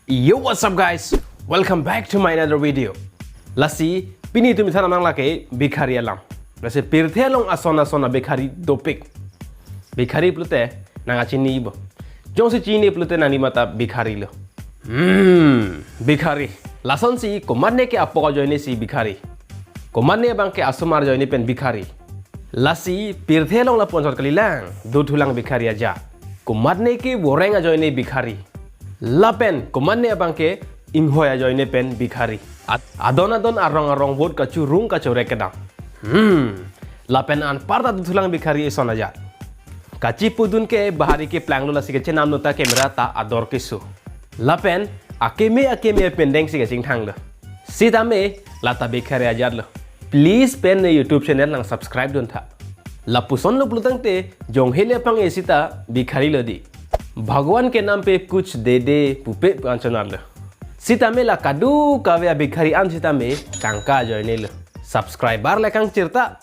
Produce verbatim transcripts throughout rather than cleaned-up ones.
Yo, what's up guys? Welcome back to my another video. Lasi pini tumi than nang lake Bhikhari alam. Lasi pirthe along ason ason a Bhikhari dopik. Bhikhari pulote nang kachini ibo. Jongsi chini pulote nangli mata Bhikhari lo. Hmm, Bhikhari. Lasonsi komatne ke apok ajoine si Bhikhari. Komatne abang ke asomar ajoine pen Bhikhari. Lasi pirthe along lapu-an chot kalilang, dothulang Bhikhari ajat. Komatne ke boreng ajoine Bhikhari. Lapen komatne abang ke inghoi ajoine pen Bhikhari. Ad-, adon adon arong arong vote kachurung kachorek kedam. Hmm. Lapen anparta dothulang Bhikhari eson ajat. Kachipudun ke bahari keplanglo, lasi kachenamlo ta camera ta ador keso. Lapen akeme akeme pen dengsi kachingthanglo. Sitame lata Bhikhari ajatlo. Please pen ne YouTube channel nang subscribe duntha. Lapuson lo pulotangte jonghe le pang-e sita Bhikhari lo dei. Bhagwan ke naam pe kuch de de pupe pu-an chonarlo. Sitame la kadokave a Bhikhari an sitame tangka ajoine lo. Subscriber le kangchir ta,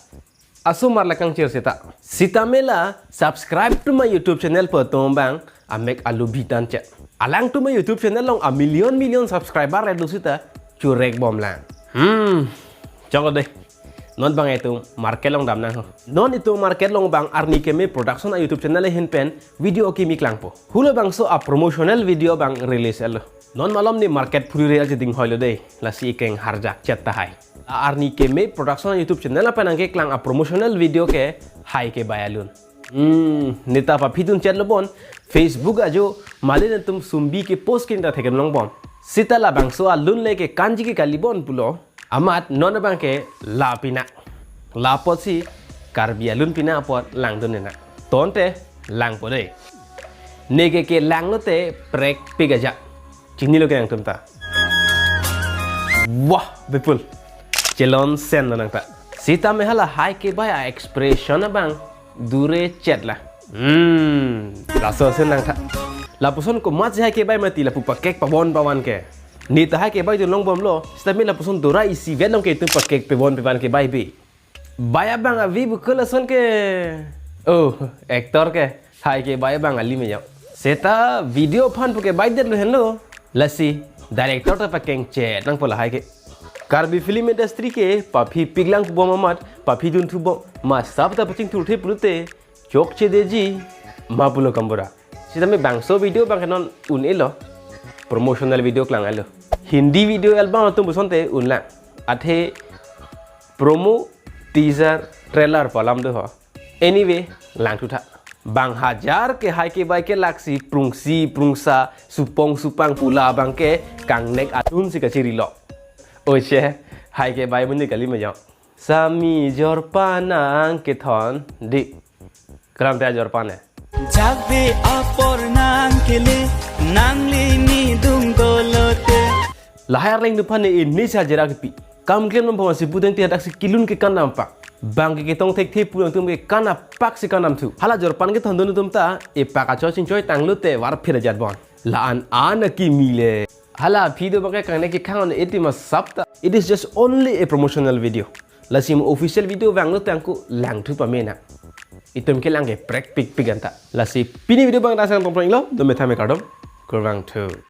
asomar le kangchir sita. Sitame la subscribe to my YouTube channel pu atum abang amek alu bitan che. Alangtum a YouTube channel along a million million subscriber le do sita chorek bomlang. Hmm, choklo dei. Non abang itum market along damnang ho. Non itum market along abang Arni Keme Production a YouTube channel ahin pen video kimi klangpo. Hulo bangso a promotional video abang release etlo. Non malom ne market phuri real cheding hoilo dei. Lasi ikeng harjak chet tahai. A Arni Keme Production a YouTube channel apen nangkeklang a promotional video ke Hai Kebai alun. Hmm, neta paphidun chetlo bon, Facebook ajo malen atum sumbi ke post kinta theklong bom. Sita labangso alun le ke kanji ke kali bon pulo. Amat non abang ke la pina. La apotsi Karbi alun pina apot langdun nena. Tonte langpo dei. Ne ke kelanglote prekpik ajat. Chinilo ke nangtum ta. Wah, bipul. Chelon sen lo nang ta. Sitame hala Hai Kebai a expression abang dure chet la. Hmm, laso sen nang ta. Lapuson komatsi Hai Kebai mati lapu pakek pavon pavan ke. Neta Hai Kebai dunlong bomlo. Sitame lapuson dora isi vet along ke itum pakek pavon pavan ke bai bi. Bai abang avi bukul ason ke. Oh, actor ke. Hai Kebai abang alim ya. Seta video aphan pu kebai detlo henlo. Lasi director ta pakeng chet nangpo lahai ke. Karbi film industry ke paphi piklang pu bom amat, paphi dunthu bom. Ma sap ta pachingthurthe pulote chokche deji ma pulo kambura. Sitame bangso video abang ke non un-elo. Promotional video klang elo. Hindi video album atum pusonte unlang. Athe promo, teaser, trailer pu alam do ho. Anyway, langthu tha. Bang hajar ke Hai Kebai ke laksi prungsi prungsa supong supang pu labang ke kangnek atum si kachirilo. Oche, Hai Kebai bunyi kali mayo. Sami jorpan nangkethon dei. Kram te jorpan e. Jabe apor nangkele, nanglini dungdolote. Lahai arleng dupan ne ini sa jera kepi. Kam klem nam pama si pudeng ti hadak si kilun ke kanam pak. Bang ke ketong thekthe pulang tum ke kanam pak si kanam thu. Hala jorpan kethondun atum ta epak acho chingchoi tanglote varphir ajat bon. La-an an akimi le. Hala video abang ke kangnek kekhang on eti ma sap ta. It is just only a promotional video. Lasi mo official video vanglo tangku langthu pamena. Itum kelang ke prekpik pik anta. Lasi pini video abang ta sang pongpreng lo, do methame kardom. Kurvangthu.